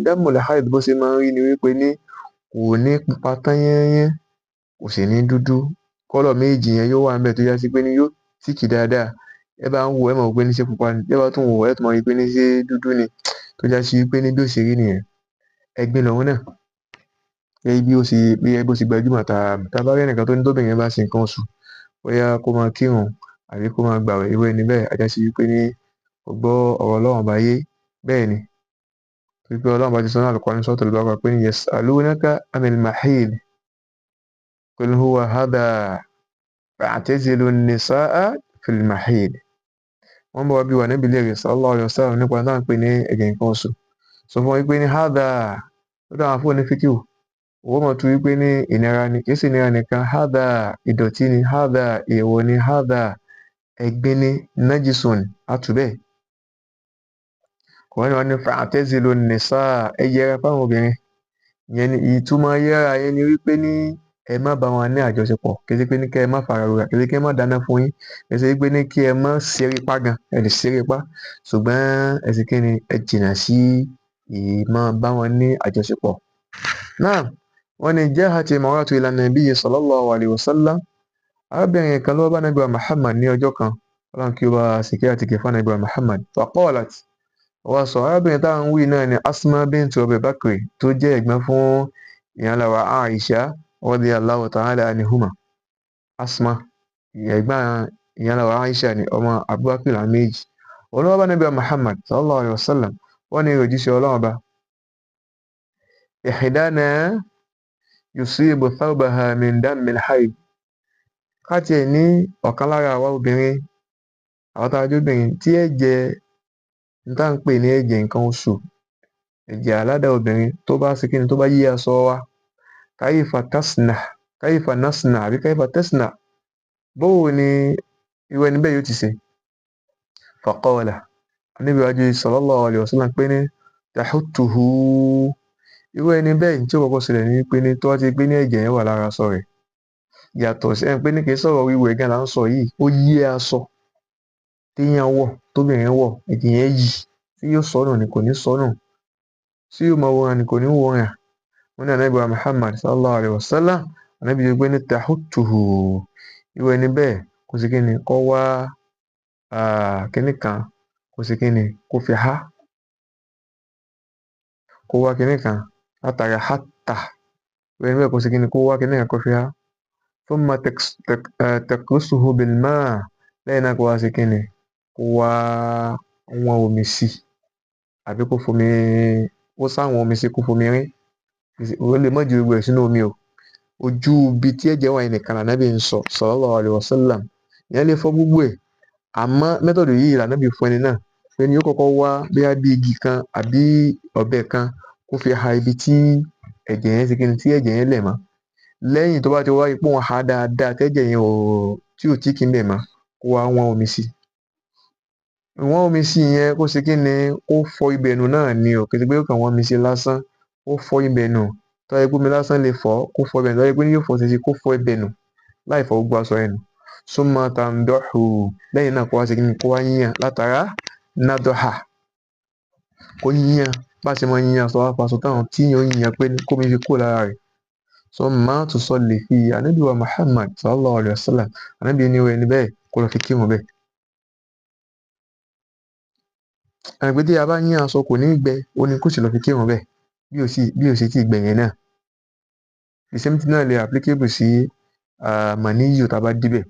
Damul haid bó ṣe máa ń rí ni wípé ní kò ní pupa tán yányán, kò sì ní dúdú. Colour méjì yẹn yóò wà níbẹ̀ tó já sí pé ní yóò thick dáadáa. Ẹ bá ń wò, ẹ mọ̀ pé ní ṣe pupa ni. Ẹ bá tún wò, ẹ tún mọ̀ wípé ní ṣe dúdú ni. Tó já sí wípé ní bí ó ṣe rí nìyẹn. Ẹ̀gbin lòun náà. Gẹ́gẹ́ bí ó ṣe, bí bó ṣe gbajúmọ̀ tá bá rí ẹnìkan tó ní tóbìnrin bá ṣe nǹkan oṣù, bóyá kó máa kírun àbí kó máa gbàwẹ̀, irú ẹni bẹ́ẹ̀, a já sí wípé ní kò gbọ́ ọ̀rọ̀ Ọlọ́run ọba yé. Bẹ́ẹ̀ ni. Torí pé Ọlọ́run bá ti sọ nínú Al-Qur'an Suratul Baqarah pé ní yas'alunaka anil mahid qul huwa hadha fa'tazilu an-nisaa fil mahid. Wọ́n bọ̀ wá bí wa Nábì léèrè sallallahu alaihi wasallam nípa tá à ń pè ní ẹ̀jẹ̀ nǹkan oṣù. Sọ fún wọn wípé ní hadha, lọ́dọ̀ àwọn àfáà onífíkíhù, wọ́n mọ̀ tú wípé ní ìnira ni, kì í sì ìnira nìkan, hadha ìdọ̀tí ni, hadha èèwọ̀ ni, hadha ẹ̀gbin ni, najisun, á tú bẹ́ẹ̀. Kùránì wá ní fa'tazilu an-nisaa, ẹ yẹra fáwọn obìnrin. Ìyẹn ni ìtumọ̀ yẹra yẹn ni wípé ní ẹ má bá wọn ní àjọṣepọ̀. Kì í ṣe pé ní kí ẹ má fara rora, kì í ṣe kí ẹ má dáná fún yín, kì í ṣe pé ní kí ẹ má ṣeré pá gan, ẹ lè ṣeré pá. Ṣùgbọ́n ẹ ṣe kí ni, ẹ jìnnà sí ìmọ̀ bá wọn ní àjọṣepọ̀. Náà, wọ́n ní jahati imra'atu ila nabiyyi sallallahu alayhi wa sallam. Arábìnrin kan ló bá Nábì wa Muhammad ní ọjọ́ kan. Ọlọ́run kí ó bá ṣìkẹ́ àti ìgẹ̀ fún Nábì wa Muhammad. Faqalat. Wọ́n sọ arábìnrin táwọn ń wí náà ni Asma bintu Abi Bakri tó jẹ́ ẹ̀gbọ́n fún ìyá wa Aisha radiyallahu ta'ala anhuma. Asma, ẹ̀gbọ́n ìyá wa Aisha ni ọmọ Abubakar làwọn méjì. Òun ló wá bá Nábì wa Muhammad sallallahu alayhi wa sallam. Wọ́n ní òjíṣẹ́ Ọlọ́run ọba. Ihdana yusibu thawbaha min dammil haid. Ká tiẹ̀ ní ọ̀kan lára àwa obìnrin, àwọn tá a jẹ́ obìnrin tí ẹ̀jẹ̀ n tá ń pè ní ẹ̀jẹ̀ nǹkan oṣù, ẹ̀jẹ̀ aládà obìnrin tó bá ṣe kíni, tó bá yí aṣọ wa, kayfa tasna, kayfa nasna àbí kayfa tasna, bóò ni irú ẹni bẹ́ẹ̀ yóò ti ṣe? Faqala. Ànábì wá jẹ́ sallallahu alayhi wa sallam pé ní tahuttuhu. Irú ẹni bẹ́ẹ̀ tí ó kọ́kọ́ ṣẹlẹ̀ ní wípé ní tó bá ti pé ní ẹ̀jẹ̀ yẹn wà lára aṣọ rẹ̀. Yàtọ̀ sí ẹni pé ní kì í sọ̀rọ̀ wíwẹ̀ gan là ń sọ yìí, ó yí aṣọ téèyàn wọ̀, tóbìnrin wọ̀, ẹ̀jẹ̀ yẹn yí. Tí yóò sọnù ni, kò ní sọnù. Tí yóò máa wòran ni, kò ní wòran. Wọ́n ní Ànábì wa Muhammad sallallahu alayhi wa sallam, Ànábì jẹ́ pé ní tahuttuhu. Irú ẹni bẹ́ẹ̀ kó ṣe kíni, kó wá kíní kan, kó ṣe kíni, kó fi há. Kó wá kíní kan látara hatta. Irú ẹni bẹ́ẹ̀ kó ṣe kíni, kó wá kíní kan kó fi há. Thumma taqrusuhu bil ma'. Lẹ́yìn náà kó wá ṣe kíni, kó wá wọ́n omi sí, àbí kó fomi, kó sáwọn omi sí, kó fomi rín. Ó lè má ju gbogbo ẹ̀ sínú omi o. Ojú ibi tí ẹ̀jẹ̀ wà yẹn nìkan l'Ànábì ń sọ sallallahu alayhi wa sallam. Ìyẹn lè fọ gbogbo ẹ̀. Àmọ́ method yìí l'Ànábì fún ẹni náà. Pé ní yóò kọ́kọ́ wá bóyá bí igi kan àbí ọ̀bẹ kan kó fi ha ibi tí ẹ̀jẹ̀ yẹn ṣe kíni, tí ẹ̀jẹ̀ yẹn lẹ̀ mọ́. Lẹ́yìn tó bá ti wá rí pé òun há dáadáa tẹ́jẹ̀ yẹn ò tí ò tí kì í bẹ̀ mọ́, kó wá wọ́n omi sí. Wọ́n omi sí yẹn kó ṣe kíni, kó fọ ibẹ̀ nù náà ni o. Kì í ṣe pé ó kàn wọ́n omi sí lásán. Ó fọ ibẹ̀ nù. Tó bá jẹ́ pé omi lásán lè fọ̀, kó fọ ibẹ̀ nù. Tó bá jẹ́ pé yóò fọ ṣinṣin, kó fọ ibẹ̀ nù láì fọ gbogbo aṣọ yẹn nù. Summa tandahu. Lẹ́yìn náà kó wá ṣe kíni, kó wá yíyan látara nadaha. Kó yíyan bá ṣe máa yíyan aṣọ aṣọ táwọn tí yóò yíyan pé kó mi fi kúrò lára rẹ̀. Summa tusalli fi. Ànábì wa Muhammad sallallahu alayhi wa sallam. Ànábì ní irú ẹni bẹ́ẹ̀ kó lọ fi kírun bẹ́ẹ̀. Ẹni pé tí a bá yín aṣọ kò ní gbẹ, ó ní kó sì lọ fi kírun bẹ́ẹ̀ bí ò sì tí gbẹ yẹn náà. The same thing náà lè applicable sí màníyù tá a bá débẹ̀.